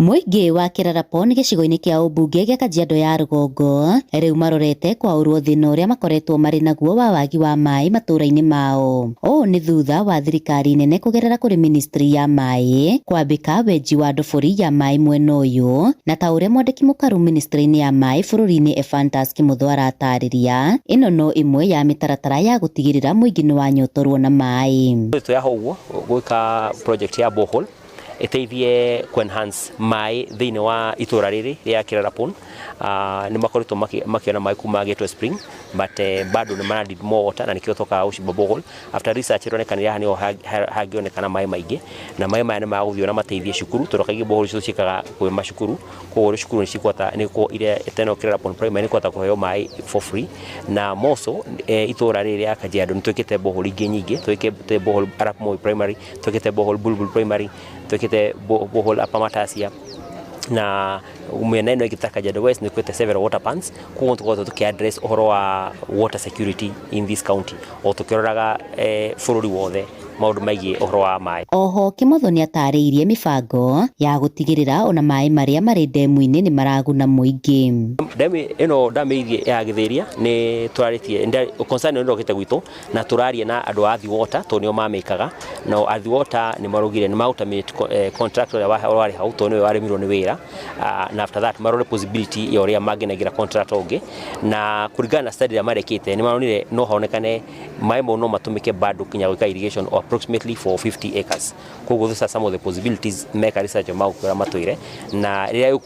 Mũingĩ wa Kĩrarapon gĩcigo-inĩ kĩa ũmbunge gĩa Kajiado ya rũgongo rĩu marorete kwaũrwo thĩna ũrĩa makoretwo marĩ naguo wa wagi wa maĩ matũũra-inĩ mao. Ũũ nĩ thutha wa thirikari nene kũgerera kũrĩ ministry ya maĩ kwambĩka wenji wa ndobori ya maĩ mwena ũyũ, na ta ũrĩa mwandĩki mũkaru ministry-inĩ ya maĩ bũrũri-inĩ Ephantus Kimotho aratarĩria, ĩno no ĩmwe ya mĩtaratara ya gũtigĩrĩra mũingĩ nĩ wanyotorwo na maĩ. Twĩ haha ũguo gwĩka project ya borehole ĩteithie ku enhance maĩ thĩinĩ wa itũra rĩrĩ rĩa Kerarapon. Nĩ makoretwo makĩona maĩ kuma Gateway Spring, but bado nĩ mara need more water, na nĩkĩo tũkaga gũcimba borehole. After research, ĩroneka haha nĩho hangĩonekana maĩ maingĩ, na maĩ maya nĩ magũthiĩ na mateithie cukuru, tondũ kaingĩ borehole icio ciĩkaga kwĩ macukuru. Koguo cukuru nĩ cikũhota nĩ iria teno Kerarapon Primary nĩ kũhota kũheo maĩ for free. Na moso itũra rĩrĩ rĩa Kajiado nĩ twĩkĩte borehole ingĩ nyingĩ. Twĩkĩte borehole Arap Moi Primary, twĩkĩte borehole Bulbul Primary, twĩkĩte borehole Upper Matasia, na mĩena ĩno ĩngĩ ta Kajiado West nĩ kwĩte several water pans. Koguo tũkoretwo tũkĩ address ũhoro wa water security in this county, o tũkĩroraga bũrũri wothe maũndũ megiĩ ũhoro wa maĩ. Oho Kimotho nĩ atarĩirie mĩbango ya gũtigĩrĩra ona maĩ marĩa marĩ ndemu-inĩ nĩ maraguna mũingĩ. Ndemu ĩno, ndamu ĩgiĩ ya Gĩthĩria, nĩ tũrarĩtie concern ĩno ĩrokĩte gwitũ, na tũraria na andũ a Athi Water tondũ nĩo mamĩkaga. No Athi Water nĩ maraugire nĩ magũ contract ũrĩa warĩ hau tondũ nĩwe waremirwo nĩ wĩra, na after that marore possibility ya ũrĩa mangĩnengera contract ũngĩ. Na kũringana na study ĩrĩa marekĩte, nĩ maronire no honekane maĩ mau no matũmĩke bado kinya gwĩka irrigation of approximately for 50 acres. Koguo those are some of the possibilities meka research magũkwĩra matwĩre, na rĩrĩa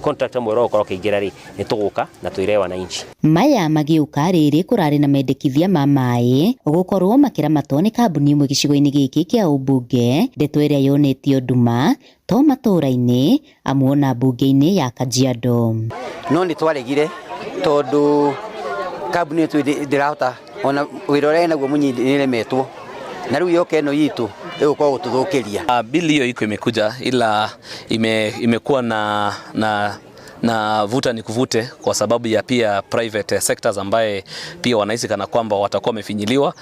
contract mwerũ ũgũkorwo ũkĩingĩra rĩ, nĩ tũgũka na twĩre wananchi. Maya magĩũka rĩrĩ kũrarĩ na mendekithia ma maĩ gũkorwo makĩramatwo nĩ kambuni ĩmwe gĩcigo-inĩ gĩkĩ kĩa ũmbunge, ndeto ĩrĩa yonetio nduma to matũũra-inĩ amu ona mbunge-inĩ ya Kajiado. No nĩ twaregire tondũ kambuni ĩtu ndĩrahota ona wĩra ũrĩa ĩnaguo mũnyinyi nĩ ĩremetwo, na rĩu yoka ĩno itũ ĩgũkorwo gũtũthũkĩria. Bili hiyo iko imekuja, ila imekuwa na vuta ni kuvute kwa sababu ya pia private sectors ambaye pia wanahisi kana kwamba watakuwa wamefinyiliwa.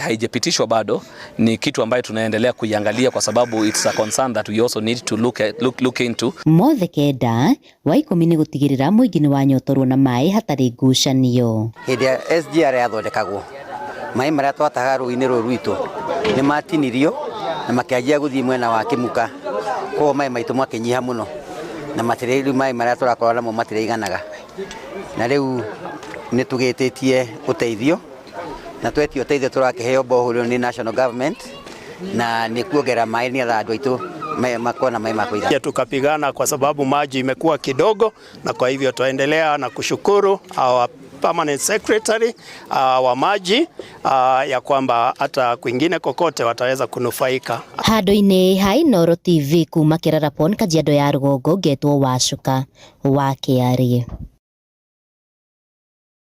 Haijapitishwa bado, ni kitu ambaye tunaendelea kuiangalia kwa sababu it's a concern that we also need to look at, look, look into. Mothe kenda wa 10 nĩ gũtigĩrĩra mũingĩ nĩ wanyotorwo na maĩ hatarĩ ngucanio. Hĩndĩ ya SGR yathondekagwo, maĩ marĩa twatahaga rũĩ-inĩ rũrũ rwitũ nĩ matinirio na makĩanjia gũthiĩ mwena wa Kĩmuka, koguo maĩ maitũ makĩnyiha mũno, na matirĩ rĩu maĩ marĩa tũrakorwo namo matirĩiganaga. Na rĩu nĩ tũgĩtĩtie ũteithio, na twetia ũteithio tũrakĩheo borehole nĩ national government, na nĩ kuongerera maĩ nĩgetha andũ aitũ makorwo na maĩ ma kũigana. Tukapigana kwa sababu maji imekuwa kidogo, na kwa hivyo tuendelea na kushukuru our permanent secretary wa maji ya kwamba hata kwingine kokote wataweza kunufaika. Handũ-inĩ ha Inooro TV kuma Kerarapon, Kajiado ya rũgongo, ngetwo Wacuka wa Kĩarĩ.